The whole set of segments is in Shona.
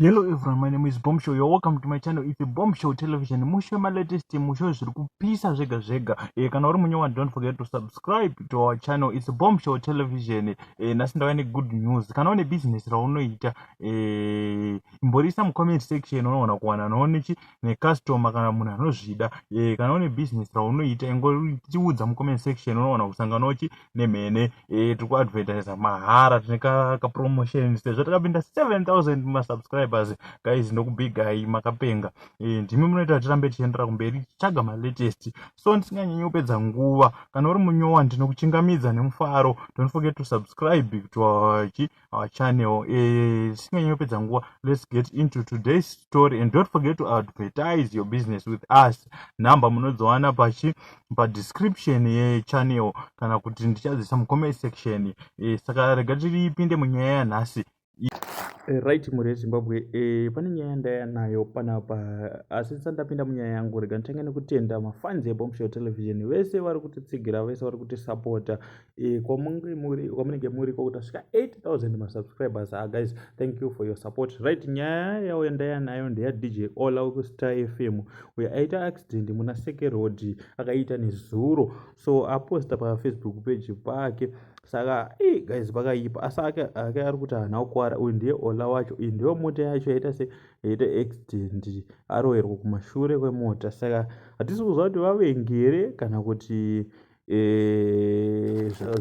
Hello everyone, my name is Bomb Show. You're welcome to my channel. It's a Bomb Show Television. Musho ma latest, musho zviri kupisa zvega zvega. Kana uri munyowa, don't forget to subscribe to our channel. It's a Bomb Show Television. Nhasi ndauya ne good news. Kana une business raunoita, imborisa mu comment section, unoona kuwana noone ne customer kana munhu anozvida. Kana une business raunoita, ingotiudza mu comment section, unoona kusanganawo chi nemhene. Tiri kuadvertisa mahara, tine ka promotion sezvo takapinda 7000 ma subscribers. Guys, ndokubigai, makapenga. Ndimi munoita tirambe tichiendera kumberi tichitsvaga malatest. So ndisinganyanyi kupedza nguva, kana uri munyowa, ndinokuchingamidza nemufaro. Don't forget to subscribe to our channel. Tisinganyanyi kupedza nguva, let's get into today's story and don't forget to advertise your business with us. Nhamba munodziwana pachi padescription yechannel kana kuti ndichadzisa mucomment section. Saka rega tiripinde munyaya yanhasi. Right, mhuri yeZimbabwe, pane nyaya yandaya nayo panapa, asi ndisati ndapinda munyaya yangu, rega nditange nekutenda mafans eBombshow Television vese vari kutitsigira, vese vari kutisapota kwamunenge muri, kwakuti tasvika 8000 masubscribers. Ah, guys, thank you for your support. Right, nyaya yavo yandaya nayo ndeyaDJ Ola wekuStar FM, uyo aita accident muna Seke Road, akaita nezuro. So aposta paFacebook page pake. Saka guys, pakaipa, asi ake ari kuti haana kukwara. Uyu ndiye Ola wacho, iyi ndiyo mota yacho yaita se yaita accident, aroverwa kumashure kwemota. Saka hatisi kuziva kuti vavengi here kana kuti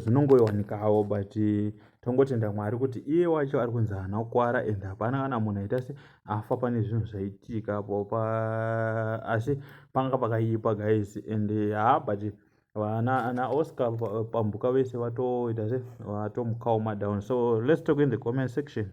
zvinongowanikawo, but tongotenda Mwari kuti iye wacho ari kunzi haana kukwara and hapana kana munhu aita se afa pane zvinhu zvaitika po pa. Asi panga pakaipa, guys, and ha, but vana ana Oscar Pambuka vese vatoita se vatomucalma down. So let's talk in the comment section.